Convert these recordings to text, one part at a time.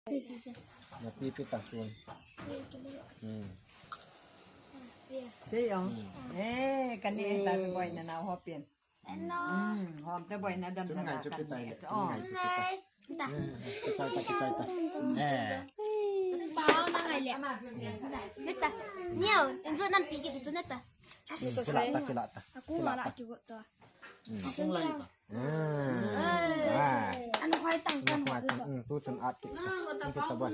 Ya pipi tahun. Hmm. Iya. Iya. Hmm. Eh, kan ni tak boy na na hopin. Hmm, hom te boy na dam. Cun ngai cu pitai le. Cun ngai cu pitai. Dah. Eh, pitai ta, pitai ta. Eh. Pau na ngai le. Dah. Dah. Niu, inzu nan pi ki tu neta. Kilata, kilata. Aku ngala ki go tu. Hmm. Aku ngala. Ah. Anu khoi tang kan. Anu khoi tang. Hmm, tu cun at ki. Cun kita buat.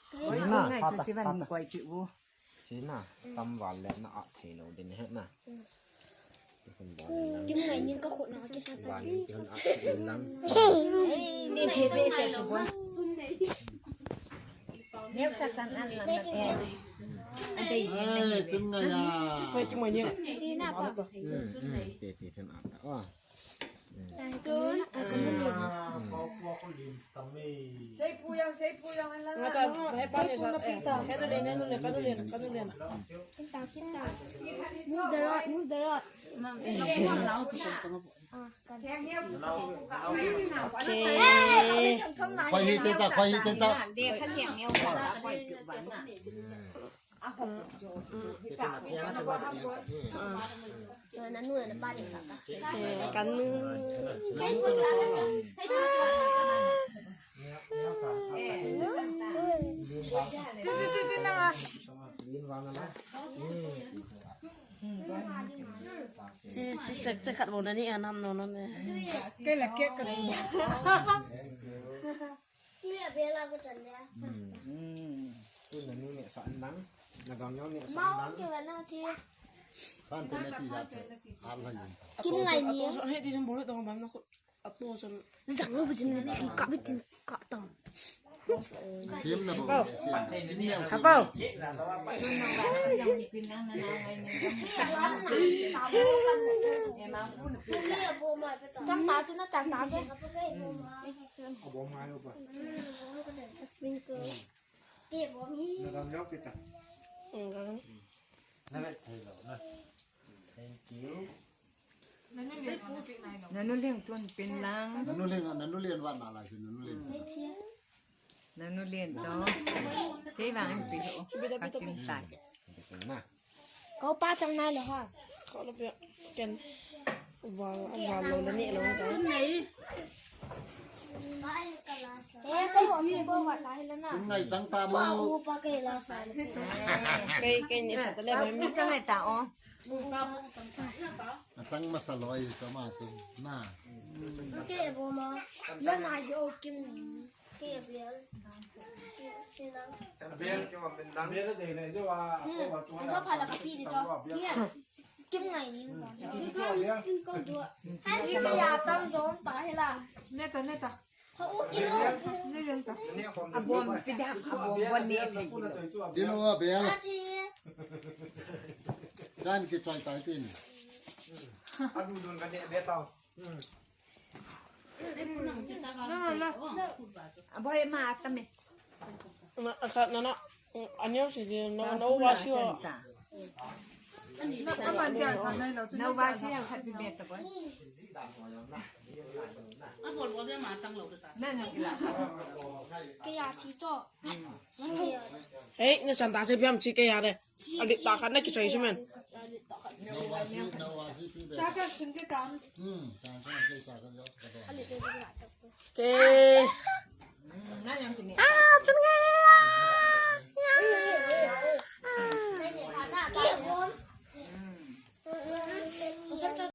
Cina, ngai patah, cun ciban patah. Koi ki bu. Cina, tam wal le na at thei lo din he na. Kim ngai nin ka khut na ki sa ta. Wal ni ki at thei lang. Ni ki be se ki bon. Neu ka tan an la. An dei. Ai, cun ngai ya. Koi cun ngai ni. Cina pa. Hmm, hmm, te, te cun at ta. Oh. Move the rod, move the rod. Okay. ຄອຍເຮັດເຕັມຕາ ຄອຍເຮັດເຕັມຕາ. ເອີ ນັ້ນໜ່ວຍນັ້ນບ້ານນີ້ ເອີ ກັນມື ຊິ ຊິ ຊິ ຊິ ຊິ ຊິຂັດບໍ່ໄດ້ນີ້ ອາ ນ້ຳນົມນັ້ນແຫຼະ ເກລະເກະກັນ. ອືມ ອືມ ກິນໄງນີ້ ອາໂຕ ອາໂຕ ເຮັດທີ່ຊັ້ນບໍ່ໄດ້ຕ້ອງມານະ ອາໂຕຊັ້ນ ສັງບໍ່ຈິນ ກະໄປກິນກະຕຳ ເຄັມນະບໍ່ ເປັນແນວ ກະເປົາ ຈັງຕາຈຸນະ ຈັງຕາຈຸ. ເກັບບໍ່ມີ ນະດຳຍອກກິນຕາ ອືມ ນັ້ນແຫຼະ thank you. ນະນຸລຽນຕົວເປັນຫຼັງ ນະນຸລຽນ ນະນຸລຽນວັນອາໄລ ນະນຸລຽນ ນະນຸລຽນໂຕ ເກວາງອັນປີໂອ ກະຊິມຕາຍ ນະ ເຂົາປ້າຈັ່ງນາຍເລີຍຄ່ະ ເຂົາລະເບຍ ແກ່ນ ວາງ ວາງລົງລະນີ້ລົງໄດ້ ເອ ກໍບໍ່ມີບໍ່ວ່າຕາຍແລ້ວນະ ຈຶ່ງໄງສັງຕາມ ເກ ເກ ເກ ນີ້ສັດແລ້ວ ມີຈັ່ງໄງຕາອອກ ຈັ່ງມາສະຫຼອຍສະມາຊຸນນາ ເກ ບໍ່ມາ ລະນາຍໂອກິນ ເຮີຍ ນະສັນຕາ ເຊີຍພຽມຊິເກຍາເດ. ອາລິຕາຄັນໄດ້ກິນໃສ່ຊິແມ່ນ ເກ